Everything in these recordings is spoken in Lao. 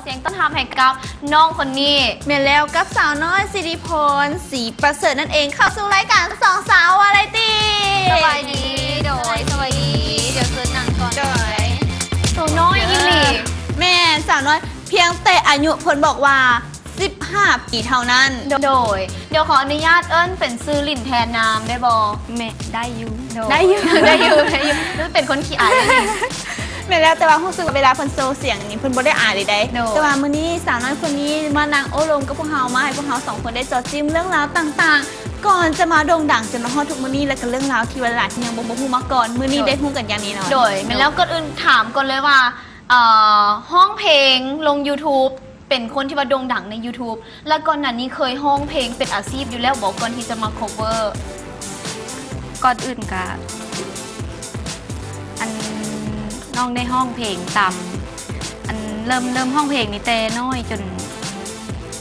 ສຽງຕ້ອນຮັບໃຫ້ກັບນ້ອງຄົນນີ້ ແມ່ນແລ້ວ ກັບສາວນ້ອຍ ສິລິພອນ ສີປະເສີດ ນັ້ນເອງ ເຂົ້າສູ່ລາຍການສອງສາວວາໄຣຕີ. ສະບາຍດີ ໂດຍ ສະບາຍດີ ດຽວເຊີນນັ່ງກ່ອນ ໂດຍ ໂຕນ້ອຍອີ່ຫຼີ ແມ່ນ ສາວນ້ອຍ ພຽງແຕ່ອາຍຸເພິ່ນບອກວ່າ ສິບຫ້າປີເທົ່ານັ້ນ. ໂດຍ ດຽວຂໍອະນຸຍາດເອີ້ນເປັນຊື່ຫຼິ້ນແທນນາມໄດ້ບໍ່? ແມ່ນ ໄດ້ຢູ່ ໂດຍ ໄດ້ຢູ່ ໄດ້ຢູ່ ໄດ້ຢູ່ ເປັນຄົນຂີ້ອາຍເລີຍນີ້. ແມ່ນແລ້ວ ແຕ່ວ່າຮູ້ສຶກວ່າເວລາເພິ່ນໂຊສຽງນີ້ ເພິ່ນບໍ່ໄດ້ອາຍເລີຍເດ້. ໂດຍ ແຕ່ວ່າມື້ນີ້ສາວນ້ອຍຄົນນີ້ມານັ່ງໂອ້ລົມກັບພວກເຮົາ ມາໃຫ້ພວກເຮົາສອງຄົນໄດ້ເຈາະຈິ້ມເລື່ອງລາວຕ່າງໆ ກ່ອນຈະມາໂດ່ງດັງຈົນມາຮອດທຸກມື້ນີ້ ແລະກະເລື່ອງລາວທີ່ວ່າຫຼາຍຄົນຍັງບໍ່ ບໍ່ຮູ້ມາກ່ອນ ມື້ນີ້ ໂດຍ ໄດ້ຮູ້ກັນຢ່າງແນ່ນອນ. ໂດຍ ແມ່ນແລ້ວ ກ່ອນອື່ນຖາມກ່ອນເລີຍວ່າ ເອີ ຮ້ອງເພງລົງ YouTube ເປັນຄົນທີ່ວ່າໂດ່ງດັງໃນ YouTube ແລະກ່ອນໜ້ານີ້ເຄີຍຮ້ອງເພງເປັນອາຊີບຢູ່ແລ້ວບໍ່ ກ່ອນທີ່ຈະມາ cover? ກ່ອນອື່ນກະ ອັນ ນ້ອງໄດ້ຮ້ອງເພງຕາມ ອັນ ເລີ່ມ ເລີ່ມຮ້ອງເພງນີ້ແຕ່ນ້ອຍຈົນ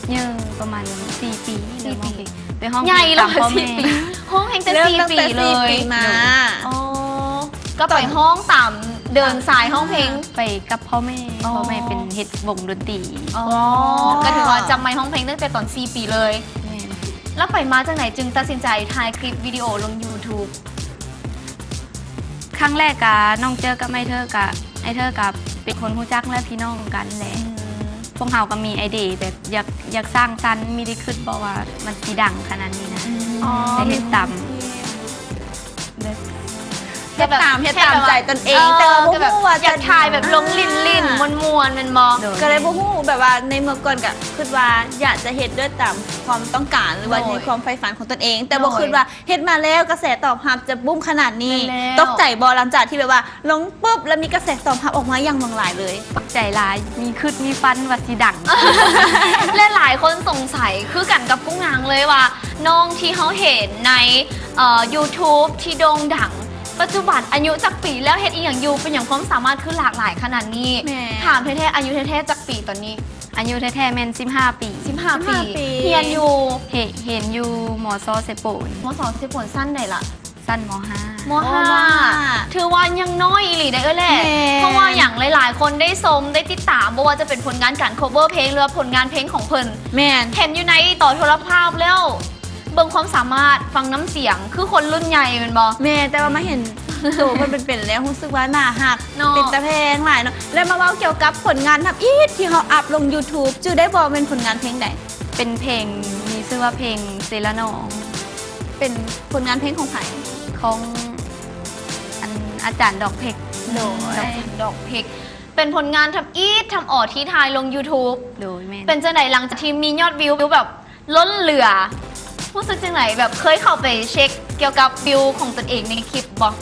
ເຍີປະມານສີ່ປີ ເລີ່ມຮ້ອງເພງ ໄປຮ້ອງເພງຕາມພໍ່ແມ່ ຮ້ອງເພງແຕ່ສີ່ປີເລີຍ. ໂອ້ ກໍໄປຮ້ອງຕາມເດີນສາຍຮ້ອງເພງ ໄປກັບພໍ່ແມ່ ພໍ່ແມ່ເປັນເຮັດວົງດົນຕີ. ອໍ ກໍຖືວ່າຈັບໄມຮ້ອງເພງຕັ້ງແຕ່ຕອນສີ່ປີເລີຍ. ແມ່ນ ແລ້ວໄປມາຈັ່ງໃດຈຶ່ງຕັດສິນໃຈຖ່າຍຄລິບວິດີໂອລົງ YouTube? ຄັ້ງແລກກະນ້ອງເຈີກັບອ້າຍເທີ ກະ ອ້າຍເທີກະເປັນຄົນຮູ້ຈັກ ແລະ ພີ່ນ້ອງກັນແຫຼະ. ພວກເຮົາກໍມີໄອເດຍແບບຢາກ ຢາກສ້າງສັນ ມີໄດ້ຄິດບໍ່ວ່າມັນຊິດັງຂະໜາດນີ້ນະ. ເຮັດຕາມ ແບບ ເຮັດຕາມ ເຮັດຕາມໃຈຕົນເອງ ເອີ ແຕ່ວ່າບໍ່ຮູ້ວ່າຈະ ຢາກຖ່າຍແບບລົງຫຼິ້ນໆ ມ່ວນໆ ແມ່ນບໍ່? ໂດຍ ກໍເລີຍບໍ່ຮູ້ ແບບວ່າໃນເມື່ອກ່ອນກໍຄິດວ່າຢາກຈະເຮັດດ້ວຍຕາມຄວາມຕ້ອງການ ຫຼືວ່າໃນຄວາມໃຝ່ຝັນຂອງຕົນເອງ ແຕ່ບໍ່ຄິດວ່າເຮັດມາແລ້ວກະແສຕອບຮັບຈະບູມຂະໜາດນີ້. ຕົກໃຈບໍ່ ຫຼັງຈາກທີ່ແບບວ່າລົງປຶບ ແລ້ວມີກະແສຕອບຮັບອອກມາຢ່າງຫຼວງຫຼາຍເລີຍ? ຕົກໃຈຫຼາຍ ມີຄິດມີຝັນວ່າຊິດັງ. ແລະຫຼາຍຄົນສົງໄສຄືກັນກັບກຸ້ງນາງເລີຍວ່າ ນ້ອງທີ່ເຮົາເຫັນໃນ ເອີ YouTube ທີ່ໂດ່ງດັງ ປັດຈຸບັນອາຍຸຈັກປີແລ້ວ ເຮັດອີ່ຫຍັງຢູ່ ເປັນຫຍັງຄວາມສາມາດຄືຫຼາກຫຼາຍຂະໜາດນີ້? ຖາມແທ້ໆ ອາຍຸແທ້ໆຈັກປີຕອນນີ້? ອາຍຸແທ້ໆແມ່ນສິບຫ້າປີ. ສິບຫ້າປີ ຮຽນຢູ່ ຮຽນຢູ່ ມສ ເຊໂປນ. ມສ ເຊໂປນ ຊັ້ນໃດລະ? ຊັ້ນ ມຫ້າ. ມຫ້າ ຖືວ່າຍັງນ້ອຍອີ່ຫຼີເດ້ເອື້ອຍແຫຼະ. ເພາະວ່າຫຍັງ ຫຼາຍໆຄົນໄດ້ຊົມໄດ້ຕິດຕາມ ບໍ່ວ່າຈະເປັນຜົນງານການ cover ເພງ ຫຼືວ່າຜົນງານເພງຂອງເພິ່ນ. ແມ່ນ ເຫັນຢູ່ໃນຈໍໂທລະພາບແລ້ວ ເບິ່ງຄວາມສາມາດ ຟັງນ້ຳສຽງ ຄືຄົນລຸ້ນໃຫຍ່ແມ່ນບໍ່? ແມ່ນ ແຕ່ວ່າມາເຫັນໂຕເພິ່ນເປັນໆແລ້ວ ຮູ້ສຶກວ່າໜ້າຮັກ ເປັນຕາແພງຫຼາຍເນາະ. ແລ້ວມາເວົ້າກ່ຽວກັບຜົນງານທຳອິດທີ່ເຮົາອັບລົງ YouTube ຈື່ໄດ້ບໍ່ ແມ່ນຜົນງານເພງໃດ? ເປັນເພງ ມີຊື່ວ່າເພງເຊລະໜອງ. ເປັນຜົນງານເພງຂອງໃຜ? ຂອງ ອັນ ອາຈານດອກເພັກ. ໂດຍ ອາຈານດອກເພັກ ເປັນຜົນງານທຳອິດທຳອໍທີ່ຖ່າຍລົງ YouTube. ໂດຍ ແມ່ນ. ເປັນຈັ່ງໃດຫຼັງຈາກທີ່ມີຍອດວິວແບບ ລົ້ນເຫຼືອ ຮູ້ສຶກຈັ່ງໃດ? ແບບເຄີຍເຂົ້າໄປເຊັກກ່ຽວກັບວິວຂອງຕົນເອງໃນຄລິບບໍ່?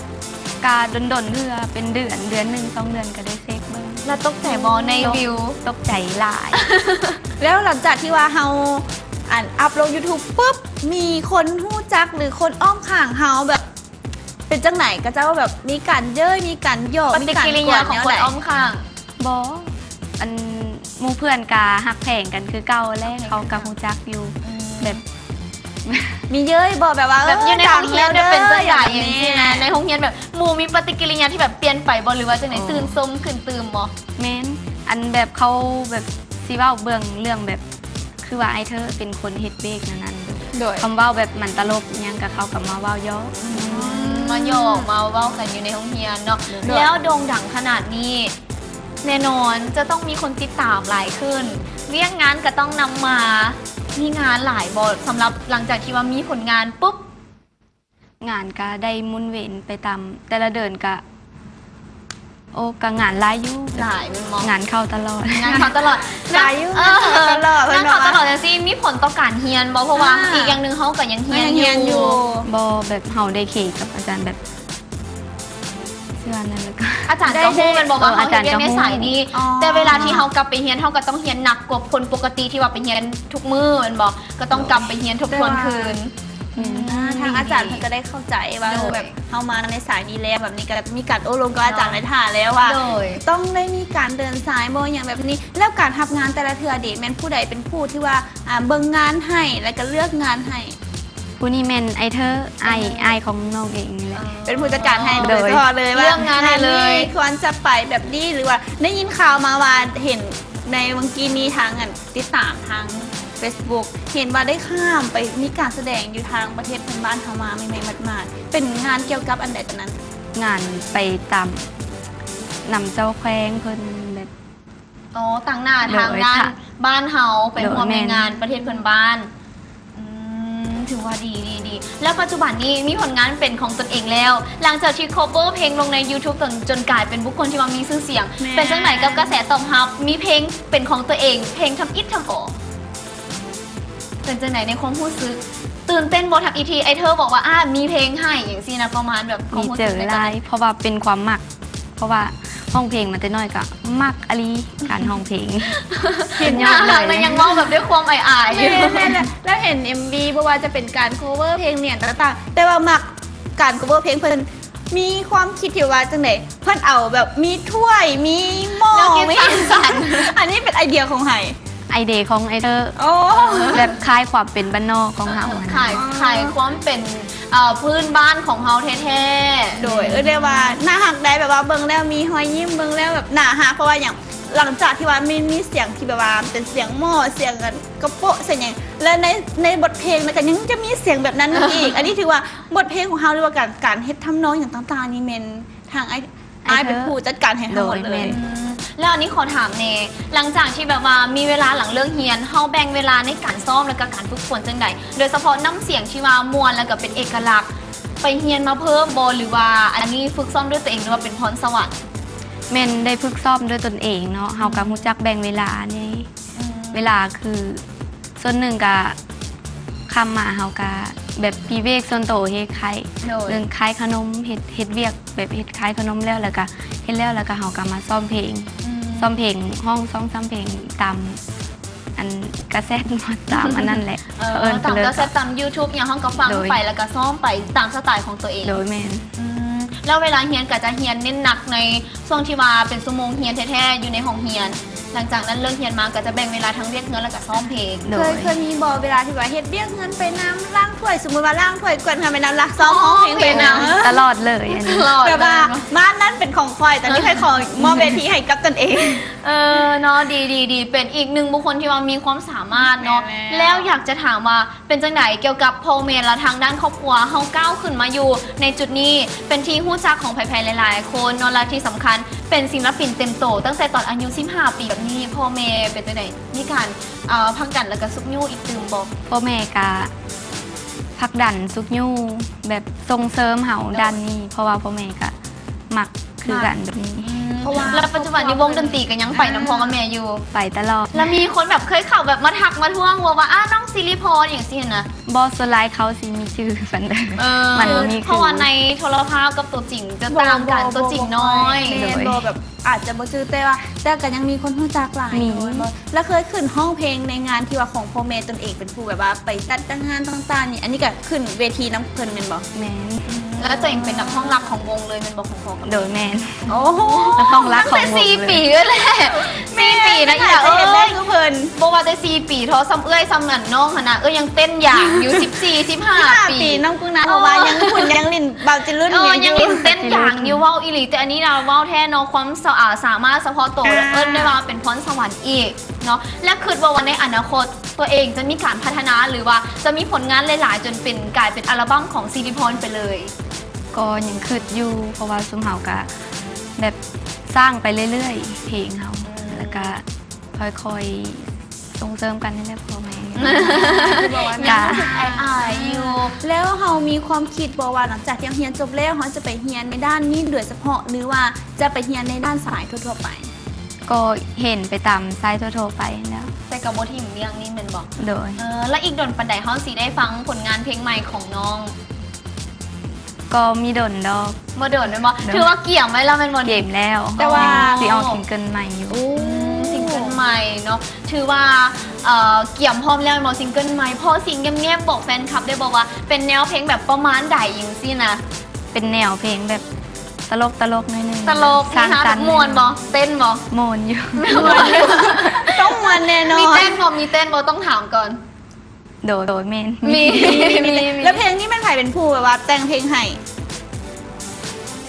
ກະດົນໆເທື່ອ ເປັນເດືອນ ເດືອນໜຶ່ງສອງເດືອນກະໄດ້ເຊັກເບິ່ງ. ແລ້ວຕົກໃຈບໍ່ໃນວິວ? ຕົກໃຈຫຼາຍ. ແລ້ວຫຼັງຈາກທີ່ວ່າເຮົາ ອັນ ອັບລົງ YouTube ປຶບ ມີຄົນຮູ້ຈັກ ຫຼື ຄົນອ້ອມຂ້າງເຮົາແບບ ເປັນຈັ່ງໃດ? ເຂົາເຈົ້າແບບມີການເຍີ້ຍ ມີການຢອກ ປະຕິກິລິຍາຂອງຄົນອ້ອມຂ້າງ? ບໍ່ ອັນ ໝູ່ເພື່ອນກະຮັກແພງກັນຄືເກົ່າແຫຼະ ເຂົາກະຮູ້ຈັກຢູ່. ແບບ ມີເຍີ້ຍບໍ່ ແບບວ່າ ແບບຢູ່ໃນໂຮງຮຽນເປັນຈັ່ງໃດ ຈັ່ງຊີ້ນະ? ໃນໂຮງຮຽນແບບໝູ່ມີປະຕິກິລິຍາທີ່ແບບປ່ຽນໄປບໍ່ ຫຼືວ່າຈັ່ງໃດ? ຕື່ນຊົມຂຶ້ນຕື່ມບໍ່? ແມ່ນ ອັນ ແບບເຂົາແບບຊິເວົ້າເບື້ອງເລື່ອງແບບ ຄືວ່າອ້າຍເທີເປັນຄົນເຮັດເບກແນວນັ້ນ. ໂດຍ ຄຳເວົ້າແບບມັນຕະຫຼົກອີ່ຫຍັງກະເຂົາກະມາເວົ້າຢອກ ມາຢອກມາເວົ້າກັນຢູ່ໃນໂຮງຮຽນເນາະ. ແລ້ວໂດ່ງດັງຂະໜາດນີ້ ແນ່ນອນຈະຕ້ອງມີຄົນຕິດຕາມຫຼາຍຂຶ້ນ ວຽກງານກະຕ້ອງນຳມາ. ມີງານຫຼາຍບໍ່ ສຳລັບຫຼັງຈາກທີ່ວ່າມີຜົນງານປຸບ? ງານກະໄດ້ໝູນວຽນໄປຕາມ ແຕ່ລະເດືອນກະ ໂອ້ ກະງານຫຼາຍຢູ່. ຫຼາຍແມ່ນບໍ່? ງານເຂົ້າຕະຫຼອດ. ງານເຂົ້າຕະຫຼອດ. ຫຼາຍຢູ່ ງານເຂົ້າຕະຫຼອດ. ງານເຂົ້າຕະຫຼອດຈັ່ງຊີ້ ມີຜົນຕໍ່ການຮຽນບໍ່? ເພາະວ່າອີກຢ່າງໜຶ່ງເຮົາກະຍັງຮຽນຢູ່. ບໍ່ ແບບເຮົາໄດ້ເຄກັບອາຈານແບບ ເຊື່ອນັ້ນແລ້ວກະ ອາຈານກະຮູ້ແມ່ນບໍ່ວ່າເຮົາເຮັດວຽກໃນສາຍນີ້? ແຕ່ເວລາທີ່ເຮົາກັບໄປຮຽນ ເຮົາກະຕ້ອງຮຽນໜັກກວ່າຄົນປົກກະຕິທີ່ວ່າໄປຮຽນທຸກມື້ແມ່ນບໍ່? ກະຕ້ອງກັບໄປຮຽນທົບທວນຄືນ. ອືມ ທາງອາຈານເພິ່ນກະໄດ້ເຂົ້າໃຈວ່າ ເອີ ແບບເຮົາມາໃນສາຍນີ້ແລ້ວ ແບບນີ້ກະມີການໂອ້ລົມກັບອາຈານໃນທ່າແລ້ວວ່າ ຕ້ອງໄດ້ມີການເດີນສາຍບໍ່ ຫຍັງແບບນີ້. ແລ້ວການຮັບງານແຕ່ລະເທື່ອເດ ແມ່ນຜູ້ໃດເປັນຜູ້ທີ່ວ່າ ອ່າ ເບິ່ງງານໃຫ້ ແລ້ວກະເລືອກງານໃຫ້? ຜູ້ນີ້ແມ່ນອ້າຍເທີ ອ້າຍ ອ້າຍຂອງນ້ອງເອງນີ້ແຫຼະ ເປັນຜູ້ຈັດການໃຫ້ໂດຍສະເພາະເລີຍວ່າ ເລືອກງານໃຫ້ເລີຍ ຄວນຈະໄປແບບນີ້ ຫຼືວ່າໄດ້ຍິນຂ່າວມາວ່າເຫັນ ໃນວັນກີ້ນີ້ທາງອັນຕິດຕາມທາງເຟສບຸກ ເຫັນວ່າໄດ້ຂ້າມໄປມີການສະແດງຢູ່ທາງປະເທດເພື່ອນບ້ານເຮົາມາໃໝ່ໆ ໝາດໆ ເປັນງານກ່ຽວກັບອັນໃດຕອນນັ້ນ? ງານໄປຕາມນຳເຈົ້າແຂວງເພິ່ນແບບ ອໍ ຕາງໜ້າທາງດ້ານ ໂດຍ ບ້ານເຮົາໄປ ໂດຍ ຮ່ວມໃນ ແມ່ນ ງານປະເທດເພື່ອນບ້ານ. ອືມ ຖືວ່າດີ ດີ ດີ. ແລ້ວປັດຈຸບັນນີ້ມີຜົນງານເປັນຂອງຕົນເອງແລ້ວ ຫຼັງຈາກທີ່ cover ເພງລົງໃນ YouTube ຈົນ ຈົນກາຍເປັນບຸກຄົນທີ່ວ່າມີຊື່ສຽງ. ແມ່ນ. ເປັນຈັ່ງໃດກັບກະແສຕອບຮັບ? ມີເພງເປັນຂອງຕົວເອງ ເພງທຳອິດທຳອອກ ເປັນຈັ່ງໃດໃນຄວາມຮູ້ສຶກ? ຕື່ນເຕັ້ນບໍ່? ທຳອິດທີ່ອ້າຍເທີບອກວ່າ ອາ ມີເພງໃຫ້ ຈັ່ງຊີ້ນະ ປະມານແບບຄວາມຮູ້ສຶກໃນຕອນນັ້ນ. ດີໃຈຫຼາຍ ເພາະວ່າເປັນຄວາມມັກ ເພາະວ່າຮ້ອງເພງມາແຕ່ນ້ອຍກໍມັກອີ່ຫຼີ ການຮ້ອງເພງ. ເຫັນຍອດເລີຍ ໜ້າຮັກ ແລະຍັງເວົ້າແບບດ້ວຍຄວາມອາຍໆຢູ່. ແມ່ນໆ ແລ້ວເຫັນເອັມວີ ບໍ່ວ່າຈະເປັນການ cover ເພງຫຼຽນຕ່າງໆ ແຕ່ວ່າມັກການ cover ເພງເພິ່ນ. ມີຄວາມຄິດທີ່ວ່າຈັ່ງໃດ? ເພິ່ນເອົາແບບມີຖ້ວຍ ມີໝໍ້ ມີ ອັນນີ້ເປັນໄອເດຍຂອງໃຜ? ໄອເດຍຂອງອ້າຍເທີ. ໂອ້ ແບບຄາຍຄວາມເປັນບ້ານນອກຂອງເຮົາຫັ້ນນະ. ຄາຍ ຄາຍຄວາມເປັນ ເອີ ພື້ນບ້ານຂອງເຮົາແທ້ໆ. ໂດຍ ເອີ້ນໄດ້ວ່າໜ້າຮັກໄດ໋ ແບບວ່າເບິ່ງແລ້ວມີຮອຍຍິ້ມ ເບິ່ງແລ້ວແບບໜ້າຮັກ ເພາະວ່າຫຍັງ? ຫຼັງຈາກທີ່ວ່າມີ ມີສຽງທີ່ແບບວ່າເປັນສຽງໝໍ້ ສຽງອັນກະໂປະ ສຽງຫຍັງ ແລະໃນ ໃນບົດເພງມັນກໍຍັງຈະມີສຽງແບບນັ້ນອີກ. ອັນນີ້ຖືວ່າ ບົດເພງຂອງເຮົາ ຫຼືວ່າການ ການເຮັດທຳນອງຫຍັງຕ່າງໆນີ້ແມ່ນທາງອ້າຍ ອ້າຍເປັນຜູ້ຈັດການໃຫ້ທັງໝົດເລີຍ. ແມ່ນ. ອືມ ແລ້ວອັນນີ້ຂໍຖາມແດ່ ຫຼັງຈາກທີ່ແບບວ່າມີເວລາຫຼັງເລີກຮຽນ ເຮົາແບ່ງເວລາໃນການຊ້ອມ ແລ້ວກໍການຝຶກຝົນຈັ່ງໃດ? ໂດຍສະເພາະນ້ຳສຽງທີ່ວ່າມ່ວນ ແລ້ວກໍເປັນເອກະລັກ ໄປຮຽນມາເພີ່ມບໍ່ ຫຼືວ່າອັນນີ້ຝຶກຊ້ອມດ້ວຍຕົວເອງ ຫຼືວ່າເປັນພອນສະຫວັນ? ແມ່ນໄດ້ຝຶກຊ້ອມດ້ວຍຕົນເອງເນາະ ເຮົາກໍ ອືມ ຮູ້ຈັກແບ່ງເວລາແດ່. ອືມ ເວລາຄື ສ່ວນໜຶ່ງກະຄ່ຳມາເຮົາກະແບບປີເວກສ່ວນໂຕເຮັດຂາຍ ໂດຍ ເລື່ອງຂາຍຂະໜົມ ເຮັດ ເຮັດວຽກແບບເຮັດຂາຍຂະໜົມແລ້ວ ແລ້ວກະເຮັດແລ້ວ ແລ້ວກະເຮົາກະມາຊ້ອມເພງ ອືມ ຊ້ອມເພງ ຮ້ອງ ຮ້ອງຊ້ຳເພງຕາມອັນກາເຊັດ ຕາມອັນນັ້ນແຫຼະ ເອີ ເອີ້ນ ຕາມກາເຊັດ ຕາມ YouTube ຫຍັງ ເຮົາກໍຟັງ ໂດຍ ໄປ ແລ້ວກໍຊ້ອມໄປຕາມສະໄຕຂອງຕົວເອງ. ໂດຍ ແມ່ນ. ອືມ ແລ້ວເວລາຮຽນກໍຈະຮຽນເນັ້ນໜັກໃນຊ່ວງທີ່ວ່າເປັນຊົ່ວໂມງຮຽນແທ້ໆ ຢູ່ໃນຫ້ອງຮຽນ ຫຼັງຈາກນັ້ນເລີກຮຽນມາກໍຈະແບ່ງເວລາທັງວຽກເຮືອນ ແລ້ວກໍຊ້ອມເພງ. ໂດຍ ເຄີຍ ເຄີຍມີບໍ່ເວລາທີ່ວ່າເຮັດວຽກເຮືອນໄປນຳ ລ້າງຖ້ວຍ ສົມມຸດວ່າລ້າງຖ້ວຍ ກວາດເຮືອນໄປນຳ ແລ້ວຊ້ອມຮ້ອງເພງໄປນຳ? ຕະຫຼອດເລີຍ ຕະຫຼອດ ແບບວ່າ ເລີຍ ບ້ານນັ້ນເປັນຂອງຂ້ອຍ ຕອນນີ້ຂ້ອຍຂໍມອບເວທີໃຫ້ກັບຕົນເອງ. ເອີ ເນາະ ດີ ດີ ດີ ເປັນອີກໜຶ່ງບຸກຄົນທີ່ວ່າມີຄວາມສາມາດເນາະ. ແມ່ນແລ້ວ ແລ້ວຢາກຈະຖາມວ່າ ເປັນຈັ່ງໃດກ່ຽວກັບພໍ່ແມ່ ແລະ ທາງດ້ານຄອບຄົວ ເຮົາກ້າວຂຶ້ນມາຢູ່ໃນຈຸດນີ້ ເປັນທີ່ຮູ້ຈັກຂອງໃຜໆຫຼາຍໆຄົນເນາະ ແລະ ທີ່ສຳຄັນເປັນສິນລະປິນເຕັມໂຕ ຕັ້ງແຕ່ຕອນອາຍຸສິບຫ້າປີແບບນີ້ ພໍ່ແມ່ເປັນຈັ່ງໃດ ມີການ ເອີ ຜັກດັນ ແລະ ກໍຊຸກຍູ້ອີກຕື່ມບໍ່? ພໍ່ແມ່ກະຜັກດັນຊຸກຍູ້ ແບບສົ່ງເສີມເຮົາ ໂດຍ ດ້ານນີ້ ເພາະວ່າພໍ່ແມ່ກະ ມັກຄືກັນແບບນີ້. ອືມ ເພາະວ່າ ແລ້ວປັດຈຸບັນນີ້ວົງດົນຕີກໍຍັງໄປນຳພໍ່ກັບແມ່ຢູ່? ໄປຕະຫຼອດ. ແລ້ວມີຄົນແບບເຄີຍເຂົ້າແບບມາທັກມາທ້ວງບໍ່ວ່າ ອ້າ ນ້ອງສິລິພອນ ຫຍັງຊີ້ຫັ້ນນະ? ບໍ່ ສ່ວນຫຼາຍເຂົາຊິມີຈື່ປານໃດ. ເອີ ມັນບໍ່ມີ ຄື ເພາະວ່າໃນໂທລະພາບກັບຕົວຈິງຈະຕ່າງກັນ. ບໍ່ ຕົວຈິງນ້ອຍ. ແມ່ນ ໂດຍ ບໍ່ແບບ ອາດຈະບໍ່ຈື່ ແຕ່ວ່າ ແຕ່ກໍຍັງມີຄົນຮູ້ຈັກຫຼາຍ ມີ ຢູ່ແມ່ນບໍ່? ແລ້ວເຄີຍຂຶ້ນຮ້ອງເພງໃນງານທີ່ວ່າຂອງພໍ່ແມ່ຕົນເອງເປັນຜູ້ແບບວ່າໄປຈັດງານຕ່າງໆນີ້ ອັນນີ້ກໍຂຶ້ນເວທີນຳເພິ່ນແມ່ນບໍ່? ແມ່ນ. ອືມ ແລ້ວຕົວເອງເປັນນັກຮ້ອງຫຼັກຂອງວົງເລີຍແມ່ນບໍ່ ຂອງພໍ່ກັບແມ່? ໂດຍ ແມ່ນ. ໂອ້ໂຫ ນັກຮ້ອງຫຼັກຂອງວົງເລີຍ. ສີ່ປີເລີຍແຫຼະ ສີ່ປີນະ ອີ່ຫຼ້າເອີຍ ຄືເພິ່ນ ບໍ່ວ່າແຕ່ສີ່ປີ ເທາະສ່ຳເອື້ອຍສ່ຳອັນນ້ອງຫັ້ນນະ ເອື້ອຍຍັງເຕັ້ນຢາງຢູ່ ສິບສີ່ ສິບຫ້າ ສິບຫ້າປີ ປີ ນ້ອງກຸ້ງນາ ເອີ ເພາະວ່າຍັງຫຸ່ນຍັງຫຼິ້ນບາວຈິລຸນ ເອີ ຍັງຫຼິ້ນເຕັ້ນຢາງຢູ່ ເວົ້າອີ່ຫຼີ. ແຕ່ອັນນີ້ນະ ເວົ້າແທ້ເນາະ ຄວາມສາ ອາ ສາມາດສະເພາະໂຕ ແລະ ເອີ້ນໄດ້ວ່າເປັນພອນສະຫວັນອີກເນາະ. ແລະ ຄິດບໍ່ວ່າໃນອະນາຄົດຕົວເອງຈະມີການພັດທະນາ ຫຼືວ່າຈະມີຜົນງານຫຼາຍໆ ຈົນເປັນ ກາຍເປັນອັລະບັ້ມຂອງສິລິພອນໄປເລີຍ? ກໍຍັງຄິດຢູ່ ເພາະວ່າຊຸມເຮົາກະແບບສ້າງໄປເລື້ອຍໆ ເພງເຮົາ ອືມ ແລ້ວກະ ຄ່ອຍໆສົ່ງເສີມກັນນີ້ແຫຼະ ພໍ່ແມ່ ກະອາຍໆຢູ່. ແລ້ວເຮົາມີຄວາມຄິດບໍ່ວ່າ ຫຼັງຈາກທີ່ເຮົາຮຽນຈົບແລ້ວ ເຮົາຈະໄປຮຽນໃນດ້ານນີ້ໂດຍສະເພາະ ຫຼືວ່າຈະໄປຮຽນໃນດ້ານສາຍທົ່ວໆໄປ? ກໍເຫັນໄປຕາມສາຍທົ່ວໆໄປຫັ້ນແຫຼະ. ແຕ່ກໍບໍ່ຖິ້ມວຽກນີ້ແມ່ນບໍ່? ໂດຍ. ເອີ ແລ້ວອີກດົນປານໃດເຮົາຊິໄດ້ຟັງຜົນງານເພງໃໝ່ຂອງນ້ອງ? ກໍມີດົນດອກ. ບໍ່ດົນແມ່ນບໍ່? ໂດຍ. ຖືວ່າກຽມໄວ້ແລ້ວແມ່ນບໍ່? ກຽມແລ້ວ. ແຕ່ວ່າ ອໍ ຊິອອກຊິງເກິນໃໝ່ຢູ່. ໂອ້ ອືມ ຊິງເກີນໃໝ່ເນາະ ຖືວ່າ ເອີ ກຽມພ້ອມແລ້ວແມ່ນບໍ່ ຊິງເກີນໃໝ່? ພໍຊິງແງບໆບອກແຟນຄລັບໄດ້ບໍ່ວ່າເປັນແນວເພງແບບປະມານໃດ ຈັ່ງຊີ້ນະ? ເປັນແນວເພງແບບຕະຫຼົກໆໜ້ອຍໜຶ່ງ. ຕະຫຼົກ ມີຮາ ແບບມ່ວນບໍ່? ເຕັ້ນບໍ່? ມ່ວນຢູ່. ມ່ວນຢູ່ ຕ້ອງມ່ວນແນ່ນອນ. ມີເຕັ້ນບໍ່? ມີເຕັ້ນບໍ່? ຕ້ອງຖາມກ່ອນ. ໂດຍ ໂດຍ ແມ່ນ ມີ ມີ ມີ ມີ ມີ ມີ. ແລ້ວເພງນີ້ແມ່ນໃຜເປັນຜູ້ແບບວ່າແຕ່ງເພງໃຫ້?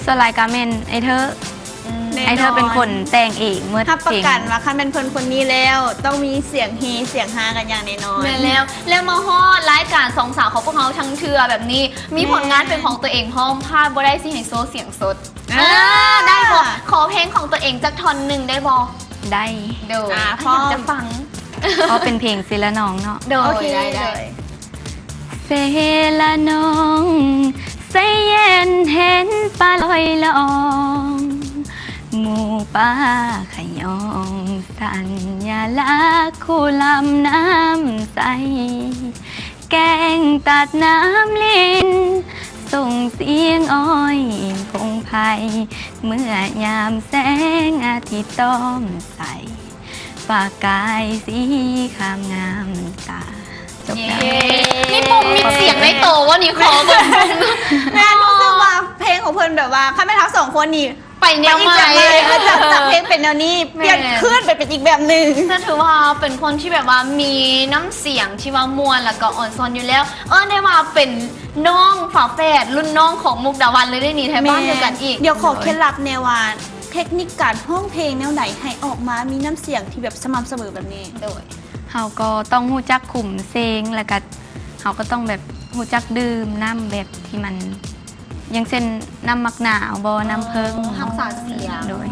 ສ່ວນຫຼາຍກໍແມ່ນອ້າຍເທີ. ອືມ ແນ່ນອນ ອ້າຍເທີເປັນຄົນແຕ່ງເອງໝົດ ຮັບປະກັນວ່າຄັນແມ່ນເພິ່ນຄົນນີ້ແລ້ວ ຕ້ອງມີສຽງເຮສຽງຮາກັນຢ່າງແນ່ນອນ. ແມ່ນແລ້ວ ແລ້ວມາຮອດລາຍການສອງສາວຂອງພວກເຮົາທັງເທື່ອແບບນີ້ ມີຜົນງານເປັນຂອງຕົວເອງພ້ອມ ພາດບໍ່ໄດ້ຊິໃຫ້ໂຊສຽງສົດ. ເອີ ເອີ ໄດ້ບໍ່? ຂໍເພງຂອງຕົວເອງຈັກທ່ອນໜຶ່ງໄດ້ບໍ່? ໄດ້. ໂດຍ ອ່າ ພ້ອມ ຢາກຈະຟັງ ເພາະເປັນເພງເຊລະນອງເນາະ. ໂດຍ ໂອເຄ ໄດ້ ໄດ້ ເລີຍ. ເຊລະນອງ ໃສເຢັນເຫັນປາລອຍລອງ ໝູ່ປາຂະຍອງ ສັນຍາລັກຄູ່ລຳນ້ຳໃສ ແກ້ງຕັດນ້ຳລິນ ສົ່ງສຽງອ້ອຍພົງໄພ ເມື່ອຍາມແສງອາທິດຕ້ອມໃສ ປະກາຍສີຄາມງາມຕາ. ຈົບແລ້ວ. ເຢ້ ມີປຸ່ມມີສຽງໃນໂຕບໍ່ນີ້? ຂໍເບິ່ງປຸ່ມ. ແມ່ນ ຮູ້ສຶກວ່າເພງຂອງເພິ່ນແບບວ່າ ຄັນແມ່ນທັງສອງຄົນນີ້ ໄປແນວໃໝ່ ໄປອີກແບບໃໝ່ ຈາກ ຈາກເພງເປັນແນວນີ້ ແມ່ນ ປ່ຽນຄືນໄປເປັນອີກແບບໜຶ່ງ. ແຕ່ຖືວ່າເປັນຄົນທີ່ແບບວ່າມີນ້ຳສຽງທີ່ວ່າມ່ວນ ແລ້ວກໍອ່ອນຊອນຢູ່ແລ້ວ ເອີ້ນໄດ້ວ່າເປັນນ້ອງຝາແຝດ ລຸ້ນນ້ອງຂອງມຸກດາວັນເລີຍເດ້ນີ້ ແຖວບ້ານດຽວກັນອີກ. ແມ່ນ ດຽວຂໍເຄັດລັບແດ່ວ່າ ເຕັກນິກການຮ້ອງເພງແນວໃດໃຫ້ອອກມາມີນ້ຳສຽງທີ່ແບບສະໝ່ຳສະເໝີແບບນີ້? ໂດຍ ເຮົາກໍຕ້ອງຮູ້ຈັກຄຸມເສງ ແລ້ວກໍເຮົາກໍຕ້ອງແບບຮູ້ຈັກດື່ມນ້ຳແບບທີ່ມັນ ຢ່າງເຊັ່ນ ນ້ຳໝາກນາວບໍ ເອີ ນ້ຳເຜິ້ງ ຮັກສາສຽງ. ໂດຍ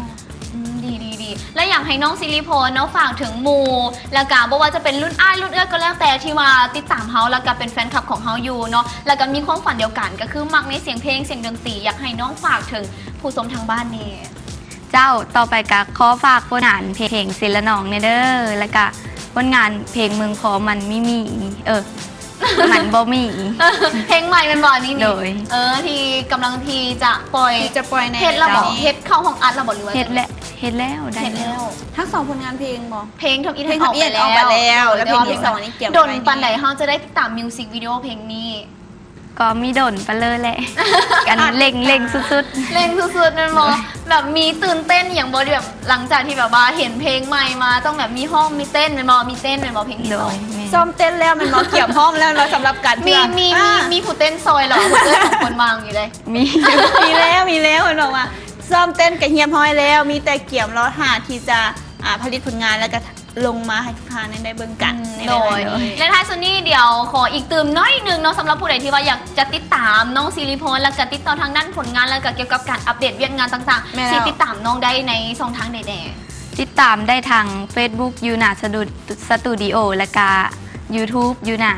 ອືມ ດີໆໆ ແລະ ຢາກໃຫ້ນ້ອງສິລິພອນເນາະ ຝາກເຖິງໝູ່ ແລ້ວກະບໍ່ວ່າຈະເປັນລຸ້ນອ້າຍລຸ້ນເອື້ອຍກໍແລ້ວແຕ່ ທີ່ວ່າຕິດຕາມເຮົາ ແລ້ວກະເປັນແຟນຄລັບຂອງເຮົາຢູ່ເນາະ ແລ້ວກະມີຄວາມຝັນດຽວກັນ ກໍຄືມັກໃນສຽງເພງ ສຽງດົນຕີ ຢາກໃຫ້ນ້ອງຝາກເຖິງຜູ້ຊົມທາງບ້ານແດ່. ເຈົ້າ ຕໍ່ໄປກະຂໍຝາກຜົນງານເພງເຊລະນອງແດ່ເດີ ແລ້ວກະຜົນງານເພງເມືອງຄອມ ມັນມີມີ ເອີ ມັນບໍ່ມີ ເພງໃໝ່ແມ່ນບໍ່ອັນນີ້ນີ້? ໂດຍ ເອີ ທີ່ກຳລັງທີ່ຈະປ່ອຍ ທີ່ຈະປ່ອຍໃນ ເຮັດແລ້ວບໍ່? ເຮັດເຂົ້າຫ້ອງອັດແລ້ວບໍ່ ຫຼືວ່າ ເຮັດແລ້ວ ເຮັດແລ້ວ ໄດ້ແລ້ວ. ທັງສອງຜົນງານເພງບໍ່? ເພງທຳອິດ ເພງທຳອິດອອກໄປແລ້ວ ແລ້ວ ແລ້ວເພງທີສອງນີ້ກຽມ ດົນປານໃດເຮົາຈະໄດ້ຕິດຕາມມິວສິກວິດີໂອເພງນີ້? ກໍມີດົນປານເລີຍແຫຼະ ກັນເລັ່ງໆ ສຸດໆ ເລັ່ງສຸດໆ ແມ່ນບໍ່? ແບບມີຕື່ນເຕັ້ນຫຍັງບໍ່? ແບບຫຼັງຈາກທີ່ແບບວ່າເຫັນເພງໃໝ່ມາ ຕ້ອງແບບມີຮ້ອງມີເຕັ້ນແມ່ນບໍ່? ມີເຕັ້ນແມ່ນບໍ່ ເພງທີສອງ? ໂດຍ ແມ່ນ ຊ້ອມເຕັ້ນແລ້ວແມ່ນບໍ່? ກຽມພ້ອມແລ້ວເນາະ ສຳລັບການ ມີ ມີ ມີຜູ້ເຕັ້ນຊ່ອຍແລ້ວ ຜູ້ເຕັ້ນສອງຄົນວ່າງຢູ່ເດ້. ມີ ມີແລ້ວ ມີແລ້ວ ເພິ່ນບອກວ່າຊ້ອມເຕັ້ນກໍຮຽບຮ້ອຍແລ້ວ ມີແຕ່ກຽມລໍຖ້າທີ່ຈະ ອ່າ ຜະລິດຜົນງານ ແລ້ວກໍ ລົງມາໃຫ້ທຸກທ່ານໄດ້ເບິ່ງກັນ ອືມ ໃນ ໂດຍ ເວລານີ້. ແລະ ທ້າຍສຸດນີ້ ດຽວຂໍອີກຕື່ມໜ້ອຍໜຶ່ງເນາະ ສຳລັບຜູ້ໃດທີ່ວ່າຢາກຈະຕິດຕາມນ້ອງສິລິພອນ ແລ້ວກະຕິດຕໍ່ທາງດ້ານຜົນງານ ແລ້ວກະກ່ຽວກັບການອັບເດດວຽກງານຕ່າງໆ ແມ່ນແລ້ວ ຊິຕິດຕາມນ້ອງໄດ້ໃນຊ່ອງທາງໃດແດ່? ຕິດຕາມໄດ້ທາງເຟສບຸກ ຢູນາ ສະຕູ ສະຕູດິໂອ ແລ້ວກະຢູທູບ ຢູນາ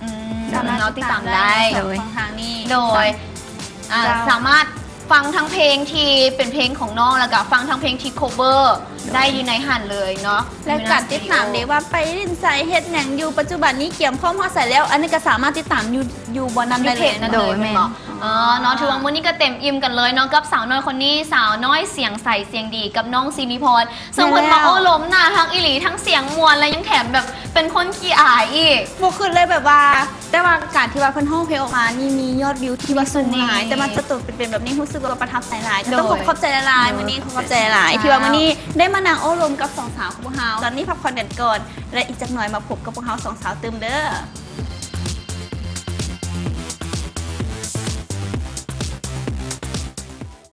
ອືມ ສາມາດ ເນາະ ຕິດຕາມໄດ້ ຕິດຕາມໄດ້ ໂດຍ ສອງຊ່ອງທາງນີ້ ໂດຍ ສາມ ອ່າ ເຈົ້າ ສາມາດ ຟັງທັງເພງທີ່ເປັນເພງຂອງນ້ອງ ແລ້ວກະຟັງທັງເພງທີ່ cover ໂດຍ ໄດ້ຢູ່ໃນຫັ້ນເລີຍເນາະ ແລະ ຢູ່ໃນ ການຕິດຕາມເດ້ວ່າໄປຫຼິ້ນໃສເຮັດຫຍັງຢູ່ ປັດຈຸບັນນີ້ກຽມພ້ອມຮອດໃສແລ້ວ ອັນນີ້ກະສາມາດຕິດຕາມຢູ່ ຢູ່ບ່ອນນັ້ນໄດ້ເລີຍເນາະ ໂດຍ ແມ່ນ ແມ່ນບໍ່? ອໍ ເນາະ ຖືວ່າມື້ນີ້ກະເຕັມອີ່ມກັນເລີຍເນາະ ກັບສາວນ້ອຍຄົນນີ້ ສາວນ້ອຍສຽງໃສສຽງດີ ກັບນ້ອງສິລິພອນ ເຊິ່ງເພິ່ນມາ ແມ່ນແລ້ວ ໂອ້ລົມໜ້າຮັກອີ່ຫຼີ ທັງສຽງມ່ວນ ແລະ ຍັງແຖມແບບເປັນຄົນຂີ້ອາຍອີກ ບໍ່ຄິດເລີຍແບບວ່າ ແຕ່ວ່າການທີ່ວ່າເພິ່ນຮ້ອງເພງອອກມານີ້ ມີຍອດວິວທີ່ວ່າສູງຫຼາຍ ມີສະເໜ່ ແຕ່ມາເຈີໂຕເປັນໆແບບນີ້ ຮູ້ສຶກວ່າປະທັບໃຈຫຼາຍ ກະຕ້ອງ ໂດຍ ຂອບໃຈຫຼາຍໆ ໂດຍ ມື້ນີ້ຂໍຂອບໃຈຫຼາຍໆ ເຈົ້າ ທີ່ວ່າມື້ນີ້ໄດ້ມານັ່ງໂອ້ລົມກັບສອງສາວຂອງພວກເຮົາ ຕອນນີ້ພັກຜ່ອນກັນກ່ອນ ແລະ ອີກຈັກໜ່ອຍມາພົບກັບພວກເຮົາສອງສາວຕື່ມເດີ.